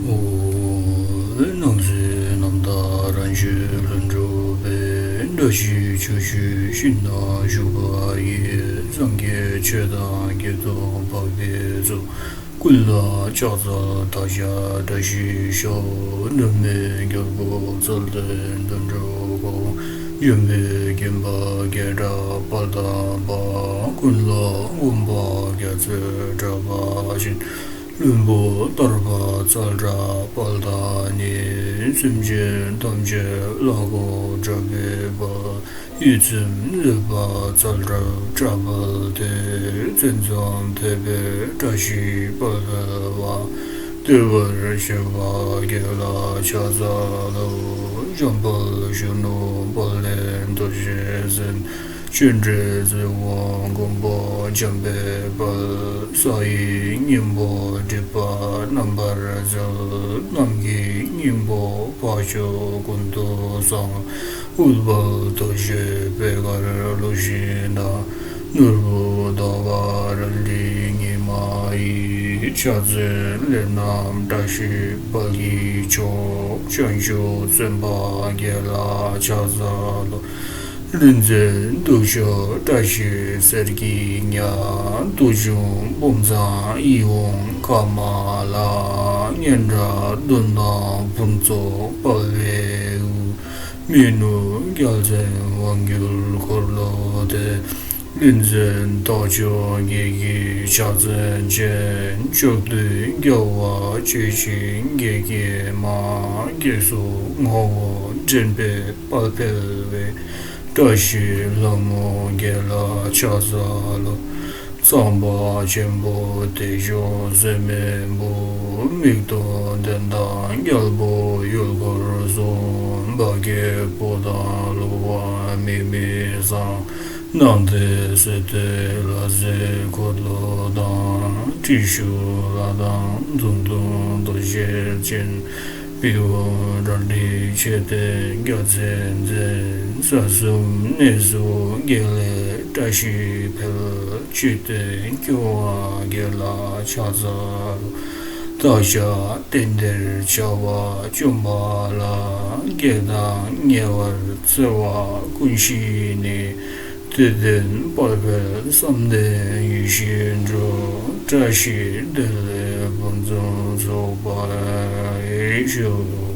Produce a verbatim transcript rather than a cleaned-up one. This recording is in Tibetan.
ཨོ། སྣང་སྲིད་རྣམ་དག་རང་བྱུང་ལྷུན་གྲུབ་པའི། བཀྲ་ཤིས་ཆུ་སྐྱོད་ཞིང་ན་བཞུགས་པ་ཡི། སངས་རྒྱས་ཆོས་དང་དགེ་སྡིག་འཕགས་པའི་ཚོགས། ཀུན་ལ་ཕྱག་འཚལ་བདག་ཅག་བཀྲ་ཤིས་ཤོག་སྒྲོལ་མའི་རྒྱལ་པོ་རྩལ་ལྡན་དོན་གྲུབ་ཀུན། འཇོམས་པའི་མགོན་པོ་བརྒྱ་ཕྲག་དཔལ་ལྡན་པ། ཀུན་ལ་མགོན་པོ་རྒྱ་མཚོའི་གྲགས་པ་བཞིན། བློན་པོ་གཏེར་པ་རྩལ་གྲགས་དཔལ་ལྡན་ནི། སེམས་ཅན་ཐམས་ཅད་ལ་གོ་གྲགས་པའི་དཔལ། ཡིད་སེམས་བཟོད་པ་རྩལ་གྲགས་དཔལ་ལྡན་ཏེ། བཙན་འཛུལ་ཐེག་པའི་བཀྲ་ཤིས་དཔལ་འཕེལ་བ། བསྟོད་པར་བྱ་བ་དགེ་ལ་ཕྱག་འཚལ་ལོ། འཇམ་དཔལ་གཞོན་ནུ་དཔལ་ལྡན་རྡོ་རྗེ་འཛིན། ཆོས་འབྲེལ་རྩ་བ་མགོན་པོ་འཇམ་དཔལ་དཔལ། ས་ཡི་སྙིང་པོ་སྒྲིབ་པ་རྣམ་པར་སེལ། རྣམས་ཀྱི་སྙིང་པོ་འཕགས་མཆོག་ཀུན་ཏུ་བཟང་། ཨུཏྤལ་རྡོ་རྗེ་པད་དཀར་ལུས་ཤིང་ནགས། ནོར་བུ་ཟླ་བ་རལ་གྲི་ཉི་མ་ཡི། ཕྱག་འཚལ་ལས་རྣམས་བཀྲ་ཤིས་དཔལ་གྱི་མཆོག་བྱང་ཆུབ་སེམས་དཔའ་དགེ་ལ་ཕྱག་འཚལ་ལོ། རིག་འཛིན་གདུགས་མཆོག་བཀྲ་ཤིས་གསེར་གྱི་ཉ། བདུད་འཇོམས་བུམ་བཟང་ཡིད་འོང་ཁ་མ་ལ། སྙན་གྲགས་གདོན་དང་ཕུན་ཚོགས་དཔལ་བེའུ། མི་ནུབ་རྒྱལ་མཚན་དབང་སྒྱུར་འཁོར་ལོ་སྡེ། ལུས་འཛིན་རྟགས་མཆོག་བགེགས་ཀྱི་ཕྱག་མཚན་ཅན། ཕྱོགས་དུས་རྒྱལ་བ་སྤྱོད་ཅིང་བགེགས་ཀྱི་དམག། བགེགས་ཚོགས་ངོ་བོ་འདྲེན་པའི་དཔལ་འཕེལ་བའི། བཀྲ་ཤིས་ལྷ་མོ་དགེ་ལ་ཕྱག་འཚལ་ལོ། གཙང་པ་ཆེན་པོ་བདེ་མཆོག་ཟེར་མི་བུ། མིག་ཏོ་ལྡན་དང་རྒྱལ་པོ་ཡུལ་འཁོར་གསུམ། འབའ་གི་བུ་དང་ལུ་བ་མིག་མི་བཟང་། སྣང་མཐའི་སྲིད་མཐའི་ལྷ་རྫས་འཁོར་ལོ་དང་། ཏྲི་ཤུ་ལ་དང་མདུང་ཐུང་རྡོ་རྗེ་ཅན། བེའུ་རལ་གྲི་མཆེ་སྟེ་རྒྱལ་མཚན་འཛིན། ས་གསུམ་གནས་གསུམ་དགེ་ལེགས་བཀྲ་ཤིས་འཕེལ། འཇིག་རྟེན་སྐྱོང་བ་དགེ་ལ་ཕྱག་འཚལ་ལོ། བདག་ཅག་བསྟན་འདིར་བྱ་བ་བཅོམ་པ་ལ། བགེགས་དང་ཉེ་བར་འཚེ་བ་ཀུན་ཞི་ནས། དད་ལྡན་དཔལ་འཕེལ་བསམ་ལྡན་ཡིད་བཞིན་འགྲོ། བཀྲ་ཤིས་བདེ་ལེགས་ཕུན་སུམ་ཚོགས་པར་ཤོག